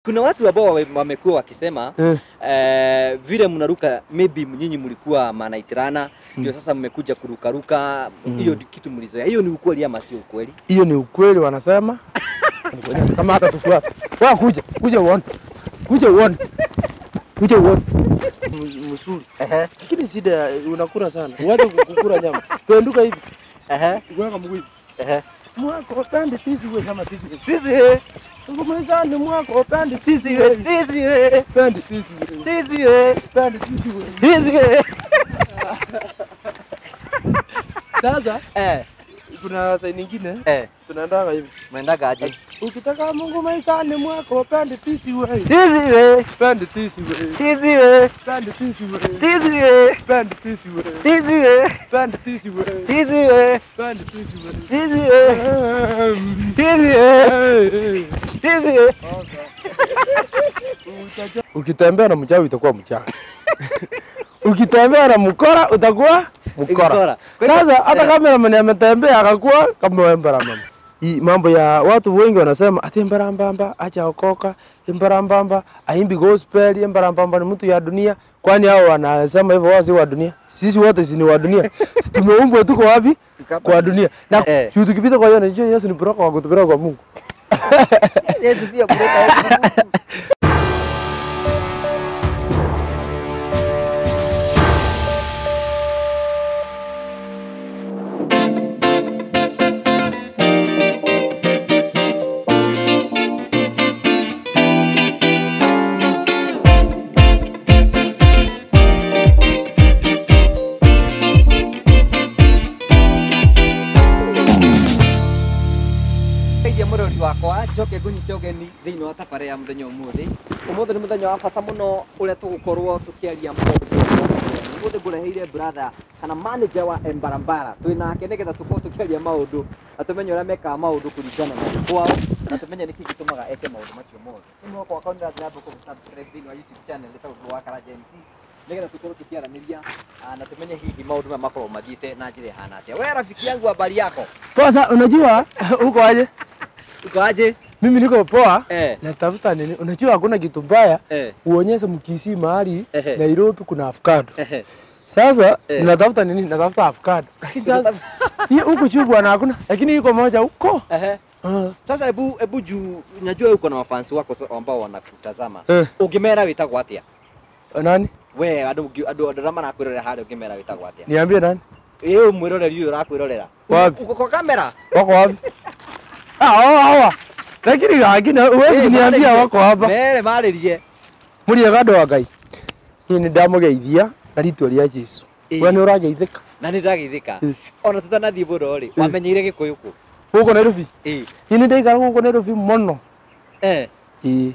Kuna watu ambao wamekuwa wakisema vile mnaruka, maybe nyinyi mlikuwa manaitirana ndio sasa mmekuja kurukaruka. Hiyo kitu mlizoea. Hiyo ni ukweli ama sio ukweli? Hiyo ni ukweli wanasema. Kama hata tufuate. Wewe kuja, kuja uone. Kuja uone. Kuja uone. Msuri. Lakini shida unakula sana. Uache kukula nyama. Tuenduka hivi. Uweka mguu hivi. Mwako pande tisi wewe kama tisi. Tisi. Ngomeza ni mwako pande tisi wewe. Tisi wewe. Pande tisi wewe. Tisi wewe. Pande tisi wewe. Tisi wewe. Sasa kuna saa nyingine tunaendaga hivi. Mwendaga aje? Ukitaka Mungu maisha ni mwako pande tisi wewe. Tisi wewe. Pande tisi wewe. Tisi wewe. Pande tisi wewe. Tisi wewe. Pande tisi wewe. Tisi wewe. Pande tisi wewe. Tisi wewe. Pande tisi wewe. Tisi wewe. Tisi wewe. Tisi wewe. Ukitembea na mchawi utakuwa mchawi. Ukitembea na mkora utakuwa mkora. Sasa hata kama ametembea akakuwa kama Embarambamba. Hii mambo ya watu wengi wanasema ati Embarambamba acha okoka, Embarambamba aimbi gospel, Embarambamba ni mtu ya dunia. Kwani hao wanasema hivyo wao si wa dunia? Sisi wote si ni wa dunia. Sisi tumeumbwa tuko wapi? Kwa dunia. Na tukipita kwa hiyo najua Yesu ni broka wa kutupeleka kwa Mungu. Yesu sio broka. Njoke ngunyite ugeni thiini wa tabare ya muthenya umuthi. Umuthi ni muthenya wa bata muno uria tugukorwo tukiaria maundu. Umuthi ngureheire brother kana manager wa Embarambara twi nake nigetha tukorwo tukiaria maundu na tumenye uria mekaga maundu kuringana na kwao na tumenye niki gitumaga eke maundu macio mothe. Ni mwako wakwa ni rathi na mbere subscribe thiini wa YouTube channel ĩtagwo wa Karanja MC nigetha tukorwo tukiaranĩria na tumenye hihi maundu maya makorwo mathiĩte na njĩra ĩhana atĩa. We rafiki yangu, habari yako? Poa, unajua uko aje? Uko aje? Mimi niko poa. Natafuta nini? Unajua hakuna kitu mbaya uonyeshe Mkisii mahali Nairobi kuna avocado. Sasa natafuta nini? Natafuta avocado. Lakini sasa hii huku juu bwana hakuna, lakini iko moja huko. Sasa hebu juu najua uko na mafans wako ambao wanakutazama. Ungimera witagwo atia? Nani? We andu andu marakwirorera haria ungimera witagwo atia? Niambie nani? Ĩĩ mwiroreri uyu urakwirorera. Wapi? Uko kwa kamera? Wako wapi? Hawa. Lakini lakini huwezi kuniambia wako hapa. Mere maririe. Muri gado wa Ngai. Ni ndamugeithia na ritwa ria Jesu. We ni urageithika. Na ni ndageithika. Ona tutanathie muno ri, wamenyeire Gikuyu ku? Guku Nairobi. Ĩĩ. Ni ndaikara guku Nairobi muno. Ĩĩ.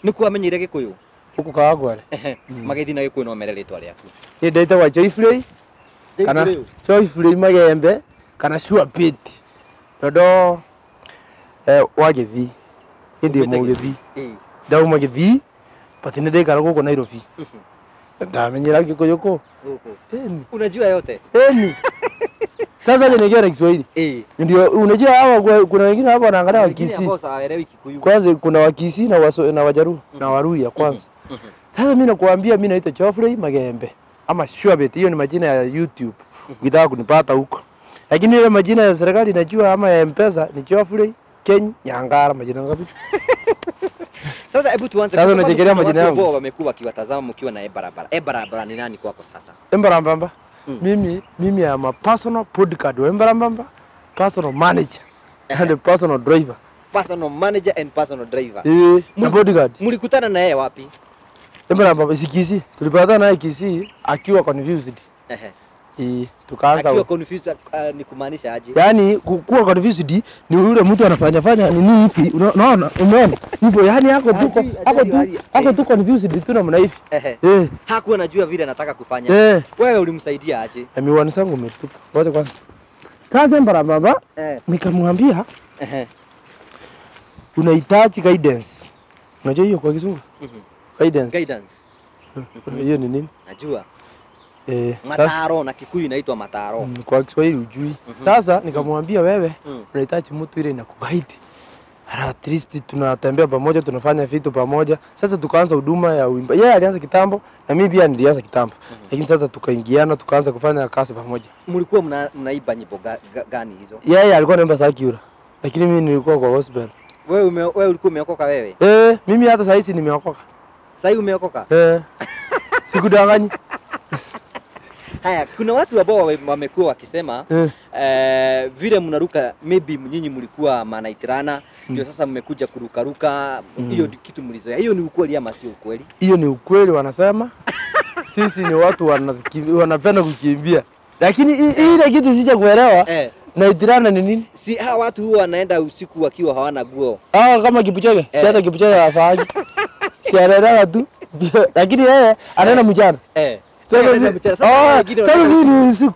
Nĩkuo wamenyeire Gikuyu? Guku Kawangware. Mageithi na Gikuyu no mere ritwa riaku. Ni ndaitagwo Joyfrey. Kana Joyfrey Magembe kana Sure Pit. Todo wa Githii. Ndi mu Githii. Ndauma Githii but ni ndaikara guku Nairobi. Ndamenyera Gikuyu ku. Huko. Unajua yote? Eni. Sasa je niongea na Kiswahili? Ndio unajua hawa kuna wengine hapa wanaangalia Wakisii. Kwanza kuna Wakisii na na Wajaruo na Waluhya kwanza. Sasa mimi nakuambia mimi naitwa Geoffrey Magembe ama Surebet, hiyo ni majina ya YouTube. Ukitaka kunipata huko. Lakini ile majina ya serikali najua ama ya M-Pesa ni Geoffrey Ken Nyangara, majina ngapi? Sasa hebu tuanze. Sasa unachekelea majina yangu. Watu wamekuwa wakiwatazama mkiwa na Embarambamba. Embarambamba ni nani kwako sasa? Embarambamba. Mimi am a personal bodyguard wa Embarambamba, personal manager and a personal driver. Personal manager and personal driver. Na bodyguard. Mlikutana na yeye wapi? Embarambamba si Kisii. Tulipatana naye Kisii akiwa confused. Tukaanza akiwa confused ni kumaanisha aje? Yaani kuwa confused ni yule mtu anafanya fanya nini hivi, unaona umeona hivyo, yaani hako tu confused tu namna hivi. Hakuwa anajua vile anataka kufanya. Wewe ulimsaidia aje? Na miwani zangu umetupa. Ngoja kwanza. Sasa Embarambamba nikamwambia unahitaji guidance. Unajua hiyo kwa Kizungu? Guidance. Guidance. Hiyo ni nini? Najua. Mataro na Kikuyu inaitwa mataro. Kwa Kiswahili hujui. Sasa nikamwambia wewe unahitaji mtu ile inakuguide. At least tunatembea pamoja, tunafanya vitu pamoja. Sasa tukaanza huduma ya uimba. Yeye alianza kitambo na mimi pia nilianza kitambo. Lakini sasa tukaingiana, tukaanza kufanya kazi pamoja. Mlikuwa mnaiba nyimbo gani hizo? Yeye alikuwa anaimba secular, lakini mimi nilikuwa kwa gospel. Wewe ulikuwa umeokoka wewe? Mimi hata saa hizi nimeokoka. Sasa hivi umeokoka? Sikudanganyi. Haya, kuna watu ambao wamekuwa wakisema vile mnaruka, maybe nyinyi mlikuwa manaitirana, ndio sasa mmekuja kurukaruka, hiyo kitu mlizoea. Hiyo ni ukweli ama sio ukweli? Hiyo ni ukweli wanasema. Sisi ni watu wanapenda kukimbia. Lakini ile kitu sija kuelewa. Naitirana ni nini? Si hawa watu huwa wanaenda usiku wakiwa hawana nguo. Kama Kipchoge, si hata Kipchoge hafahamu. Si anaenda tu. Lakini yeye anaenda mchana. Sasa ni usiku.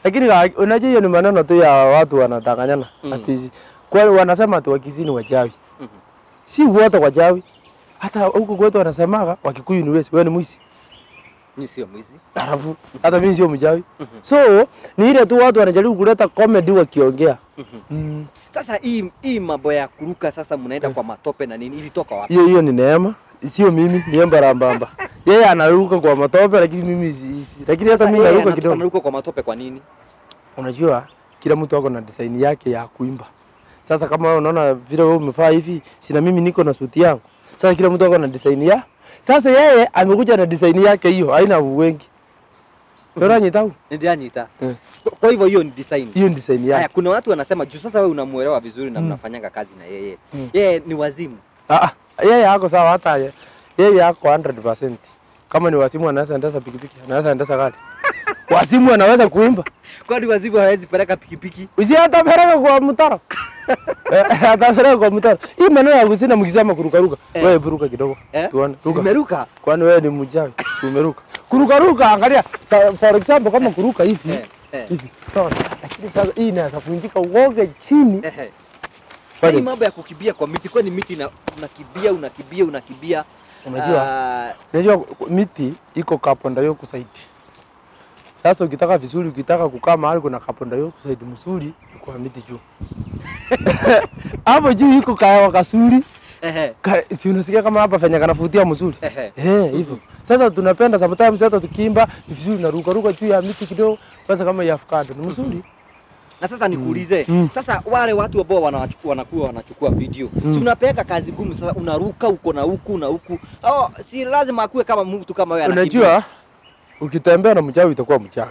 Lakini unajua hiyo ni maneno tu ya watu wanadanganyana. Ati kwa wanasema ati Wakisii ni wachawi. Si wote wachawi. Hata huko kwetu wanasemaga Wakikuyu ni wezi, wewe ni mwizi. Mimi sio mwizi. Alafu hata mimi sio mchawi. So ni ile tu watu wanajaribu kuleta comedy wakiongea. Sasa hii mambo ya kuruka sasa mnaenda kwa matope na nini ilitoka wapi? Hiyo ni neema. Sio mimi, ni Embarambamba. Yeye anaruka kwa matope lakini mimi lakini hata mimi naruka kidogo. Anaruka kwa matope kwa nini? Unajua kila mtu ako na design yake ya kuimba. Sasa kama wewe unaona vile wewe umefaa hivi, sina mimi niko na suti yangu. Sasa kila mtu ako na design ya. Sasa yeye amekuja na design yake hiyo, haina wengi. Ndio nyita. Ndio nyita. Kwa hivyo hiyo ni design. Hiyo ni design yake. Haya, kuna watu wanasema juu sasa wewe unamuelewa vizuri na mnafanyanga kazi na yeye. Yeye ni wazimu. Yeye hako sawa, hata yeye hako 100%. Kama ni wazimu anaweza endesha pikipiki, anaweza endesha gari. Wazimu anaweza kuimba. Kwani wazimu hawezi peleka pikipiki? Usi hata peleka kwa mtaro. Hata peleka kwa mtaro. Hii maneno ya kusina mkisema kurukaruka. Wewe buruka kidogo. Tuone. Ruka. Simeruka. Kwani wewe ni mchawi? Umeruka. Kurukaruka angalia. For example kama kuruka hivi. Hivi. Lakini sasa hii inaweza kuvunjika uoge chini. Hii mambo ya kukimbia kwa miti, kwani miti unakimbia unakimbia unakimbia. Unajua miti iko carbon dioxide. Sasa ukitaka vizuri, ukitaka kukaa mahali kuna carbon dioxide mzuri, ni kwa miti juu. Hapo juu iko kahawa kasuri. Si unasikia kama hapa fanya kanafutia mzuri. Hivyo. Sasa tunapenda sometimes hata tukiimba vizuri na ruka ruka juu ya miti kidogo, kwanza kama ya avocado ni mzuri. Na sasa nikuulize, sasa wale watu ambao wanakuwa wanachukua video, si unapeleka kazi ngumu sasa unaruka uko na huku na huku. Si lazima akuwe kama mtu kama wewe anakimbia. Unajua ukitembea na mchawi utakuwa mchawi.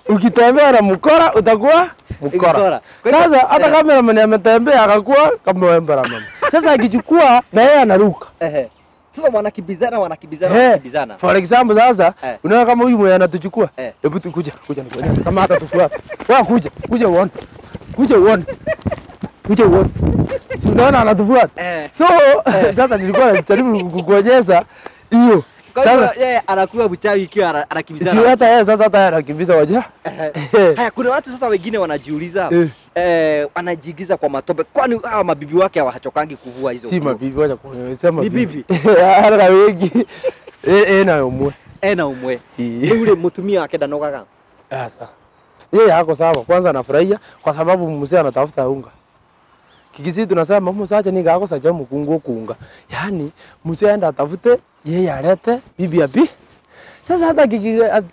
Ukitembea na mkora utakuwa mkora. Sasa hata cameraman ametembea akakuwa kama Embarambamba. Sasa akichukua na yeye anaruka. Sasa wanakimbizana wanakimbizana wanakimbizana. For example sasa unaona kama huyu mwenye anatuchukua. Hebu tukuja kuja nikuonyeshe kama hata tufuata. Wewe kuja uone. Kuja uone. Kuja uone. Si unaona anatufuata. So sasa nilikuwa najaribu kukuonyesha hiyo. Sasa yeye anakuwa mchawi ikiwa anakimbizana. Si hata yeye sasa hata anakimbiza waja. Haya, kuna watu sasa wengine wanajiuliza anajiigiza kwa matope. Kwani hawa mabibi wake hawachokangi kuvua hizo? Si mabibi wacha kuonyesha Ni bibi. Hata wengi. Na umwe. Na umwe. Yule mtumia wake ndanogaga. Sasa. Yeye hako sawa. Kwanza anafurahia kwa sababu mzee anatafuta unga. Kikisi tunasema msacha ni gako sacha mukungu kuunga. Yaani mzee aenda atafute, yeye alete bibi api. Sasa hata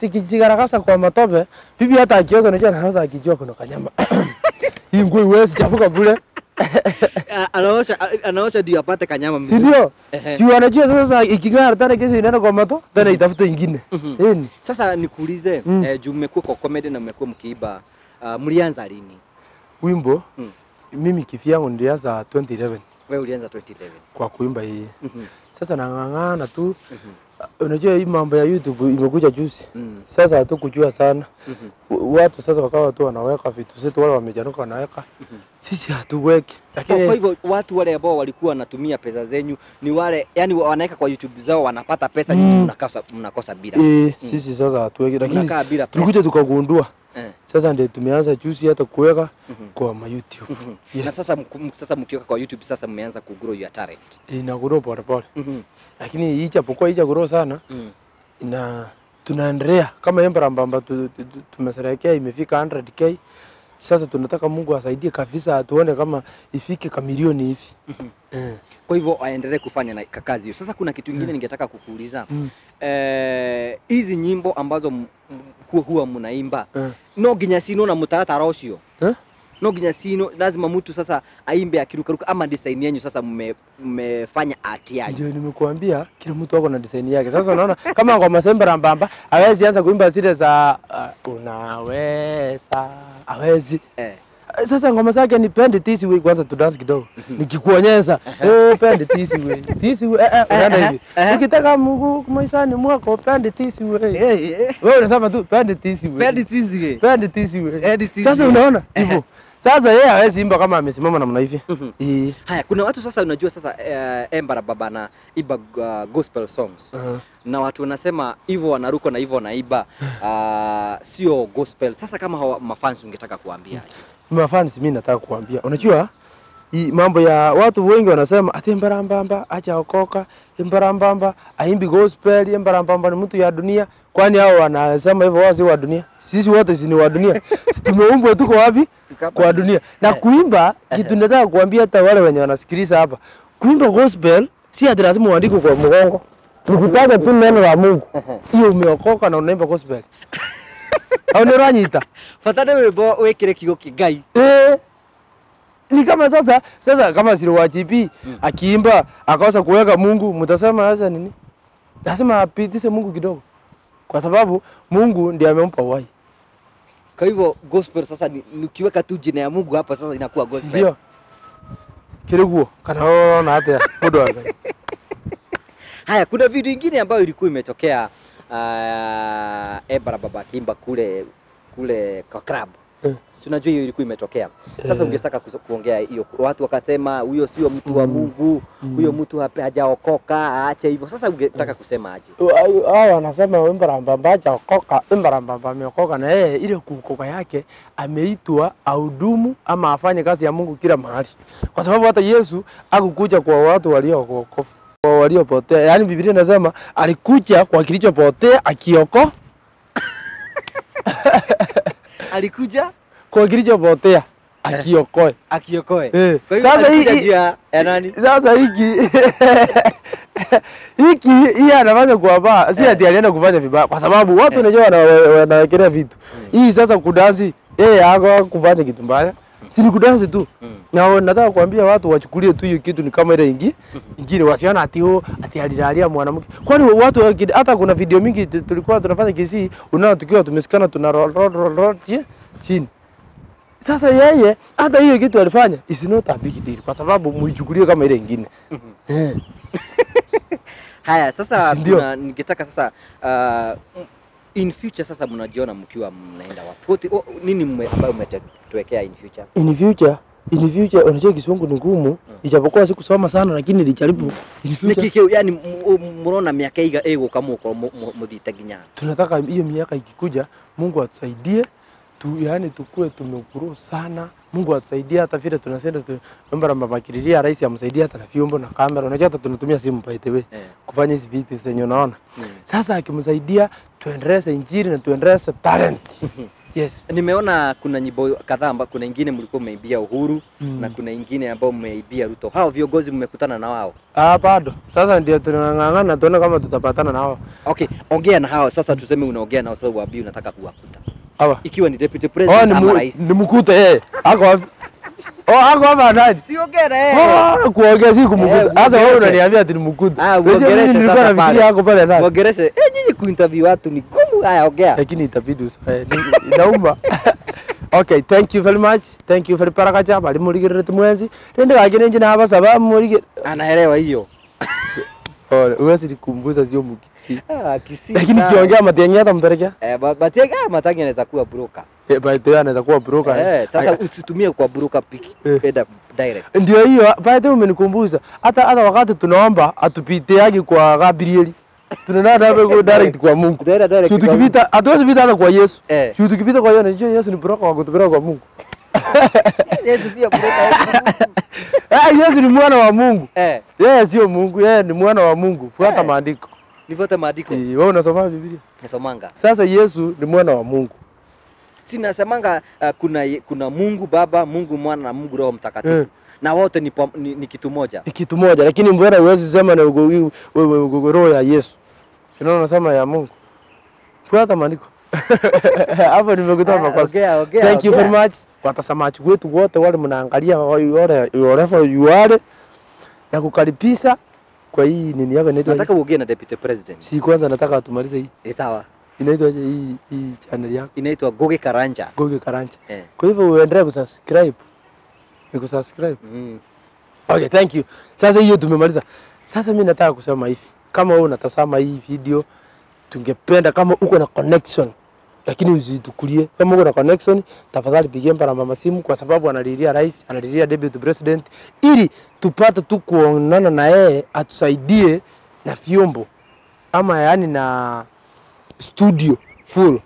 kikigarakasa kwa matope, bibi hata akioza unajua anaanza akijua kuna kanyama. Hii nguo iwezi chafuka bure. Anaosha ndio apate kanyama mzuri. Ndio. Juu anajua sasa iking'ara tena kesho inaenda kwa mato, tena itafute ingine. Sasa nikuulize, juu mmekuwa kwa comedy na mmekuwa mkiiba, mlianza lini? Wimbo? Mimi kivyangu nilianza 2011. Wewe ulianza 2011 kwa kuimba hii. Sasa nang'ang'ana tu. Unajua hii mambo ya YouTube imekuja juzi. Sasa hatukujua sana. Watu sasa wakawa tu wanaweka vitu zetu, wale wamejanuka wanaweka. Sisi hatuweki. Lakini kwa hivyo watu wale ambao walikuwa wanatumia pesa zenyu ni wale yani wanaweka kwa YouTube zao wanapata pesa, nyinyi mnakosa bila. Sisi sasa hatuweki, lakini tulikuja tukagundua. Sasa ndio tumeanza juzi hata kuweka kwa ma YouTube. Yes. Na sasa mkiweka kwa YouTube sasa mmeanza ku grow your talent. Ina grow pole pole. Lakini ijapokuwa ija grow sana. Ina tunaendelea kama Embarambamba tumesherehekea imefika 100k. Sasa tunataka Mungu asaidie kabisa, tuone kama ifike kamilioni hivi. Kwa hivyo aendelee kufanya na kazi hiyo. Sasa kuna kitu kingine ningetaka kukuuliza. Hizi nyimbo ambazo huwa mnaimba no nginya sino na mutaratara ucio. No nginya sino lazima mtu sasa aimbe akirukaruka ama design yenu sasa mmefanya art yake. Ndio nimekuambia kila mtu ako na design yake. Sasa unaona kama ngoma Embarambamba hawezi anza kuimba zile za unaweza, hawezi. Sasa ngoma zake ni pend this way, kwanza tu dance kidogo. Nikikuonyesha, pend this way. This way unaenda hivi. Ukitaka Mungu maishani mwako pend this way. Wewe unasema tu pend this way. Pend this way. Pend this way. Sasa unaona hivyo. Sasa yeye hawezi imba kama amesimama namna hivi. Haya, kuna watu sasa unajua sasa Embarambamba na iba gospel songs. Na watu wanasema hivyo wanaruka na hivyo wanaiba sio gospel. Sasa kama hawa mafans ungetaka kuambia? Mafans mimi nataka kuambia. Unajua hii mambo ya watu wengi wanasema ati Embarambamba acha okoka, Embarambamba aimbi gospel, Embarambamba ni mtu ya dunia. Kwani hao wanasema hivyo wao si wa dunia? Sisi wote si ni wa dunia. Sisi tumeumbwa tuko wapi? Kwa dunia. Na kuimba kitu nataka kuambia hata wale wenye wanasikiliza hapa. Kuimba gospel si ati lazima uandike kwa mgongo. Ukitaka tu neno la Mungu. Hiyo umeokoka na unaimba gospel. Au ni ranyita. Fatana wimbo wekire kigo kigai. Ni kama sasa kama Siri wa GP akiimba akakosa kuweka Mungu, mtasema sasa nini? Lazima apitishe Mungu kidogo. Kwa sababu Mungu ndiye amempa uhai. Kwa hivyo gospel sasa ni ukiweka tu jina ya Mungu hapa sasa inakuwa gospel. Ndio. Kireguo kana ona hata mudo wa. Haya, kuna video nyingine ambayo ilikuwa imetokea Embarambamba akiimba kule kwa club. Si unajua hiyo ilikuwa imetokea. Sasa ungetaka kuongea hiyo. Watu wakasema huyo sio mtu wa Mungu, huyo mtu hajaokoka, aache hivyo. Sasa ungetaka kusema aje? Hao wanasema Embarambamba hajaokoka, Embarambamba ameokoka na yeye ile kuokoka yake ameitwa ahudumu ama afanye kazi ya Mungu kila mahali. Kwa sababu hata Yesu hakukuja kwa watu waliookoka, kwa waliopotea. Yaani Biblia inasema alikuja kwa kilichopotea akioko. Alikuja kwa kilichopotea akiokoe. Akiokoe. Kwa hivyo sasa alikuja ya nani? Sasa hiki hiki hii anafanya kwa si ati alienda kufanya vibaya kwa sababu watu wenyewe wanawekelea vitu. Hii sasa kudansi yeye hako kufanya kitu mbaya. Si ni kudansi tu. Na nataka kuambia watu wachukulie tu hiyo kitu ni kama ile ingine wasiona ati ati alilalia mwanamke. Kwani watu hata kuna video mingi tulikuwa tunafanya Kisii, unaona tukiwa tumesikana tuna roll chini. Sasa yeye hata hiyo kitu alifanya is not a big deal kwa sababu muichukulie kama ile ingine. Haya, sasa kuna ningetaka sasa in future sasa mnajiona mkiwa mnaenda wapi? Nini ambayo umetuwekea in future? In future unajua Kisungu ni ngumu, ijapokuwa sikusoma sana lakini nilijaribu. In future yani mnaona miaka iga ego kama uko muthite nginya. Tunataka hiyo miaka ikikuja Mungu atusaidie tu, yani tukue tumekuru sana. Mungu atusaidie hata vile tunasema tuomba makiriria rais amsaidie hata na vyombo na kamera. Unajua hata tunatumia simu by the way kufanya hizi vitu zenye unaona. Sasa akimsaidia tuendeleze injili na tuendeleze talent. Yes. Nimeona kuna nyimbo kadhaa ambapo kuna nyingine mlikuwa mmeibia Uhuru na kuna nyingine ambayo mmeibia Ruto. Hao viongozi mmekutana na wao? Bado. Sasa ndio tunang'ang'ana tuone kama tutapatana na hao. Okay, ongea na hao sasa, tuseme unaongea nao sasa waambie unataka kuwakuta. Hawa. Ikiwa ni deputy president ama rais. Nimkute yeye. Ako wapi? Ako hapa ndani. Si ongea na yeye. Kuongea si kumkuta. Hata wewe unaniambia ati nimkute. Uongeleshe sasa pale. Yako pale ndani. Uongeleshe. Nyinyi kuinterview watu ni gumu. Haya, ongea. Lakini itabidi usae. Inauma. Okay, thank you very much. Thank you very parakacha. Bali muligirire tumwenzi. Nende wagine nje na hapa sababu mulige. Anaelewa hiyo. Pole, uwezi nikumbuza sio Mkisii. Kisii. Lakini kiongea Matiang'i hata mpelekea. Matiang'i Matiang'i anaweza kuwa broker. By the way anaweza kuwa broker. Sasa usitumie kwa broker piki. Penda direct. Ndio hiyo, by the way umenikumbuza. Hata wakati tunaomba atupiteagi kwa Gabrieli. Tunaenda hapo direct kwa Mungu. Direct. Tukipita hatuwezi pita hata kwa Yesu. Tukipita kwa Yesu, Yesu ni broker wa kutupeleka kwa Mungu. Yesu sio broker. Yesu ni mwana wa Mungu. Yeye sio Mungu, yeye ni mwana wa Mungu. Fuata maandiko. Nifuate maandiko. Wewe unasoma Biblia? Nasomanga. Sasa Yesu ni mwana wa Mungu. Sinasemanga kuna Mungu Baba, Mungu Mwana na Mungu Roho Mtakatifu. Na wote ni kitu moja. Ni kitu moja, lakini mbona huwezi sema na roho ya Yesu? Unaona nasema ya Mungu. Fuata maandiko. Hapo nimekutoa makosa. Okay, thank you very much. Watazamaji wetu wote wale mnaangalia wale you are na kukaribisha kwa hii nini yako inaitwa. Nataka uongee na Deputy President. Si kwanza nataka tumalize hii. Ni sawa. Inaitwa hii channel yako? Inaitwa Ngugi Karanja. Ngugi Karanja. Kwa hivyo uendelee kusubscribe. Ni kusubscribe. Okay, thank you. Sasa hiyo tumemaliza. Sasa mimi nataka kusema hivi. Kama wewe unatazama hii video, tungependa kama uko na connection, lakini usitukulie. Kama uko na connection, tafadhali pigie Mbarambamba simu, kwa sababu analilia rais, analilia deputy president, ili tupate tu kuonana na yeye atusaidie na vyombo ama yani na studio full,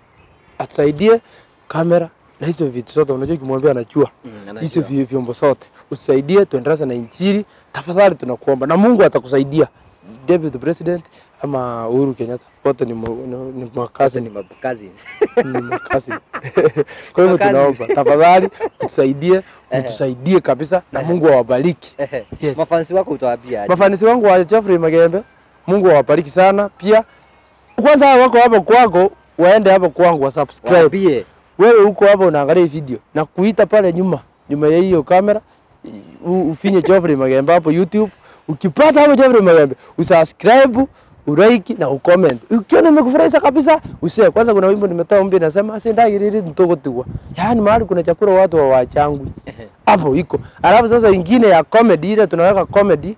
atusaidie kamera na hizo vitu zote. Unajua ukimwambia anajua hizo vyombo zote, utusaidie tuendeleze na injili tafadhali, tunakuomba na Mungu atakusaidia. Deputy President ama Uhuru Kenyatta wote ni makazi, ni cousins. Ni makazi. Kwa hivyo tunaomba tafadhali utusaidie, utusaidie kabisa na Mungu awabariki. Yes. Mafansi wako utawaambia aje? Mafansi wangu wa Geoffrey Magembe, Mungu awabariki sana pia. Kwanza wako hapo kwako, waende hapo kwangu wa subscribe. Waambie. Wewe uko hapo unaangalia video na kuita pale nyuma, nyuma ya hiyo kamera ufinye Geoffrey Magembe hapo YouTube. Ukipata hapo Geoffrey Magembe, usubscribe, ulike na ucomment. Ukiona nimekufurahisha kabisa, ushare. Kwanza kuna wimbo nimetoa mpya nasema asindagiriri ntogotigwa. Yaani mahali kuna chakula watu hawachangwi. Hapo iko. Alafu sasa ingine ya comedy ile tunaweka comedy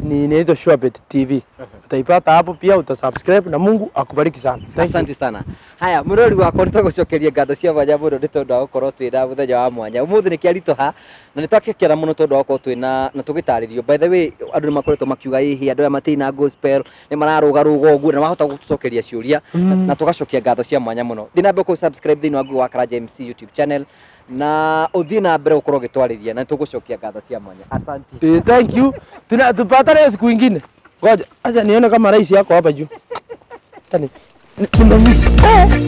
ni inaitwa Shuabet TV. Utaipata hapo pia, utasubscribe na Mungu akubariki sana. Asante sana. Haya, murori wakwa nĩ tũgũcokeria ngatho cia mwanya mũno nĩ tondũ wa gũkorwo twĩna mũthenya wa mwanya. Ũmũthĩ nĩ kĩaritũha na nĩ twakĩkena mũno tondũ wa gũkorwo twĩna na tũgĩtarĩrio. By the way, andũ nĩ makoretwo makiuga ĩhĩ andũ aya matina gospel nĩ mararũgarũga ũguo na mahota gũtũcokeria ciũria na tũgacokia ngatho cia mwanya mũno. Thiĩ na mbere kũ subscribe thĩinĩ wa Ngugi wa Karanja MC YouTube channel na ũthiĩ na mbere gũkorwo ũgĩtwarĩria na nĩtũgũcokia ngatho cia mwanya. Asante. Thank you. Tupatane siku nyingine. Ngoja, acha nione kama rais yako hapa juu. Tani. Nimemiss.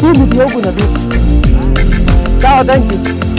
Hii ndio huko na. Sawa, thank you.